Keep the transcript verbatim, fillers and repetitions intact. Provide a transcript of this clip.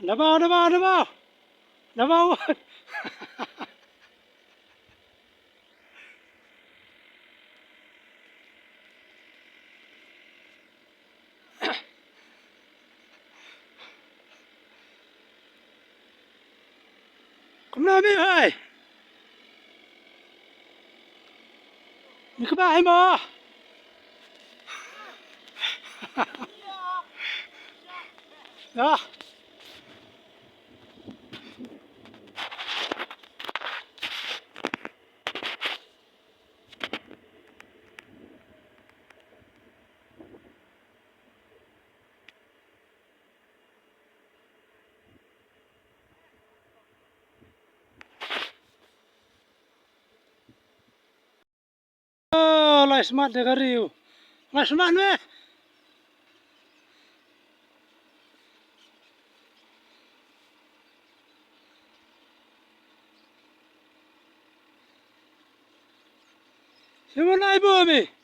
Dabaw, dabaw, dabaw. Dabaw. Kumno mi hai? Mi kaba hai mo? Ya. Oh, lai smat de kari u. Lai smat me. Sima lai bo mi.